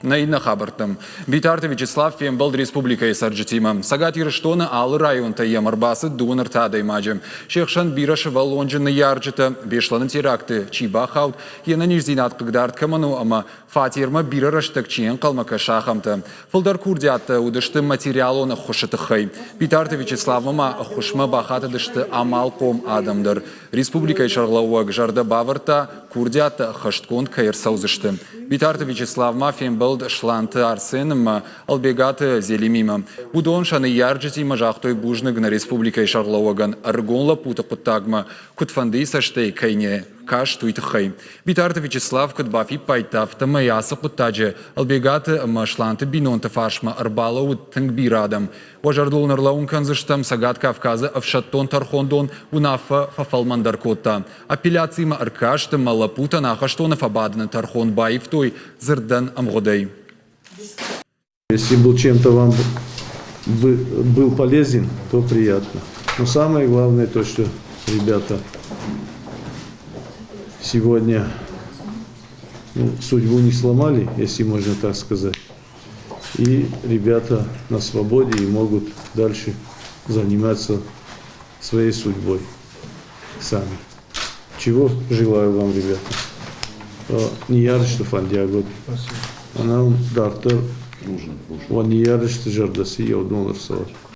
Нӕ иннӕ хабӕрттӕм. Битарты Вячеслав фембӕлд республикӕйы цӕрджытимӕ. Цӕгат Ирыстоны алы районтӕй йӕм ӕрбацыд 23 адӕймаджы. Се хсӕн бирӕ сывӕллонджын ныййарджытӕ, Беслӕны теракты чи бахауд, йе нӕниздзинад хъыгдард кӕмӕн у ӕмӕ фатермӕ бирӕ рӕстӕг чи ӕнхъӕлмӕ кӕсы, ахӕмтӕ. Фылдӕр курдиаттӕ уыдысты материалон ӕххуысы тыххӕй. Битарты Вячеславмӕ ма ӕххуысмӕ бахатыдысты амалхъом адӕм дӕр. Республикӕйы сӕргълӕууӕг зӕрдӕ бавӕрдта, курдиаттӕ ӕххӕстгонд кӕй ӕрцӕудзысты. Битарты Вячеслав ма фембӕлд Сланты Арсенымӕ, Ӕлбегаты Зелимимӕ. Уыдон сӕ ныййарджытимӕ загътой бузныг нӕ республикӕйы сӕргълӕууӕгӕн ӕрыгон лӕппуты хъуыддагмӕ куыдфӕндыйы цӕстӕй кӕй не каст, уый тыххӕй. Битарты Вячеслав куыд бафиппайдта, афтӕмӕй ацы хъуыддаджы Ӕлбегаты ӕмӕ Сланты бинонты фарсмӕ ӕрбалӕууыд тынг бирӕ адӕм. Уӕ зӕрдыл ын ӕрлӕууын кӕндзыстӕм, Цӕгат Кавказы ӕфсӕддон тӕрхондон уынаффӕ фӕфӕлмӕндӕр кодта. Апелляцимӕ ӕркаст ӕмӕ лӕппутӕн ахӕстоны фӕбадыны тӕрхон баивтой дзырдӕн ӕмгъуыдӕй. Если был чем-то вам был полезен, то приятно. Но самое главное то, что ребята сегодня ну, судьбу не сломали, если можно так сказать. И ребята на свободе и могут дальше заниматься своей судьбой сами. Чего желаю вам, ребята? Ныййарджыты фӕндиаг уыд. Ӕнӕ дарддӕр уӕ ныййарджыты зӕрдӕ цы уыдон ӕрцӕуӕд.